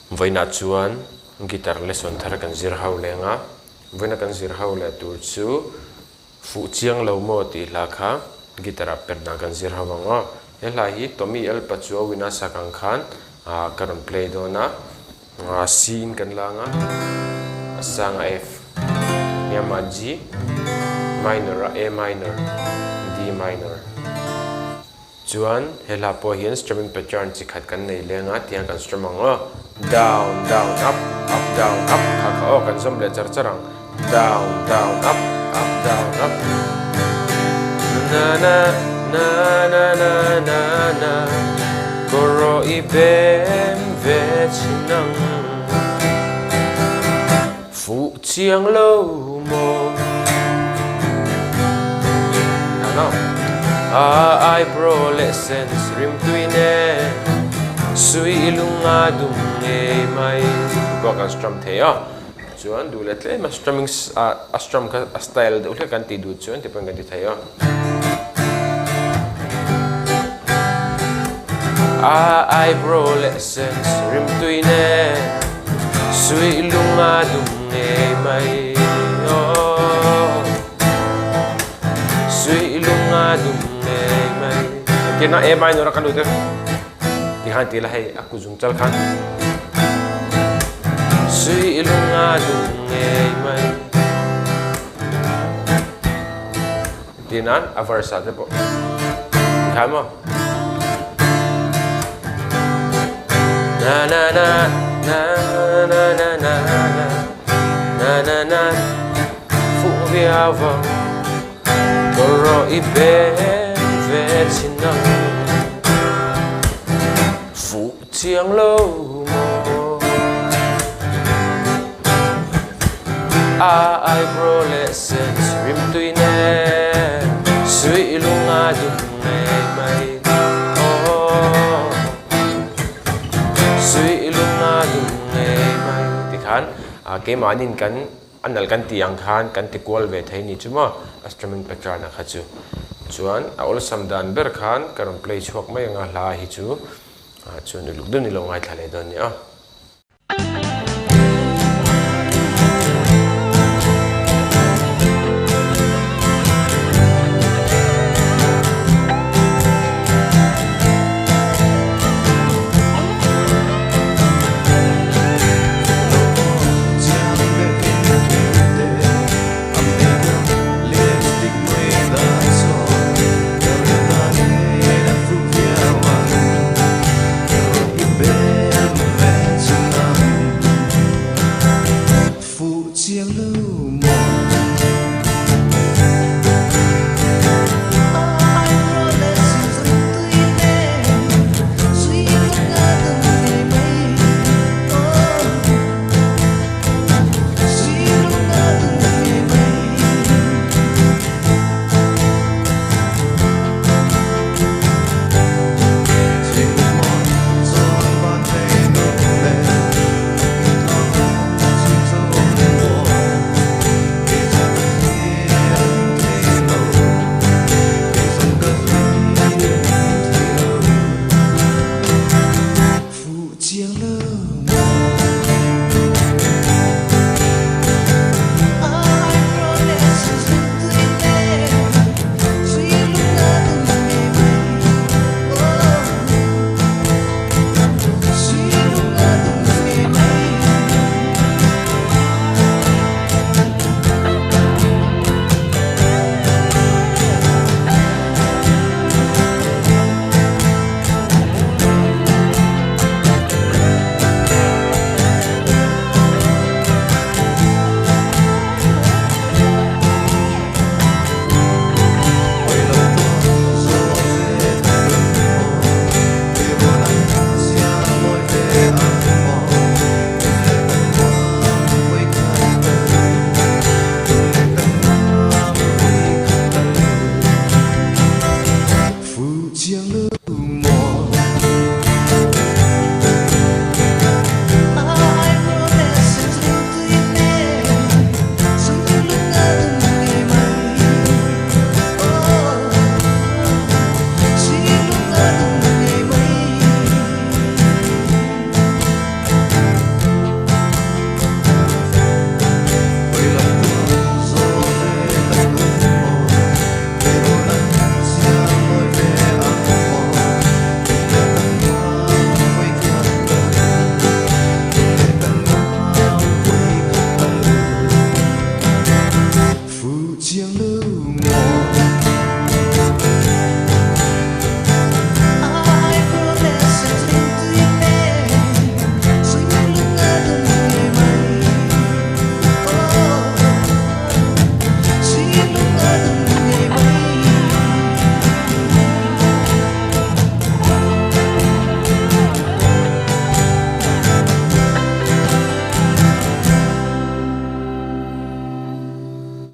Vawiinah chuan guitar lesson thar kan zir ho leng a, vawiina kan zir ho leh tur chu Fuh chiang lo maw tih hla kha guitar ah per dan kan zir ho ang aw. He hla hi Tommy L Pachuau-in a sak ang khan ka rawn play dawn a, C in kan lang a, a sang a F, hniam ah G, minor ah A minor, D minor. Chuan he hla pawh hian strumming pattern chi khat kan nei leng a, tiang kan strum ang aw. Down, down, up, up, down, up kha kha aw kan zawm leh char char ang. Down, down, up, up, down, up. Na na na na na na na Kawraw i bem ve chin ang. Fuh chiang lo maw? Ano? A eyebrow leh sense rim tui nen Sui i lunga dum ngei mai Pawh kan strum thei a. Chuan duh leh tlem a strumming a strum kha a style deuh hlek kan tih duh chuan ti pawhin kan ti thei a. A eyebrow leh sense rim tui nen Suih lung a dum ngei mai aw Suih lung a dum ngei mai Engtin a A minor a kan lut e Ti khan ti la hei a kut zung chal khan Suih lung a dum ngei mai Ti nan a verse ah te pawh ti khan maw Na na na na na na na na na na na Fuh viau vang Kawr rawh i bem ve chin ang Fuh chiang lo maw A eyebrow leh sense rim tui nen Suih lung a dum ngei mai Aw Suih lung a dum ngei mai Tikhan keimahnin kan a nalh kan tih ang khan kan ti kual ve thei ni chu maw a strumming pattern a kha chu chuan a awlsam dan ber khan ka rawn play chhuak mai anga hla hi chu chuan uluk deuh ni lo ngaithla leh dawn nia.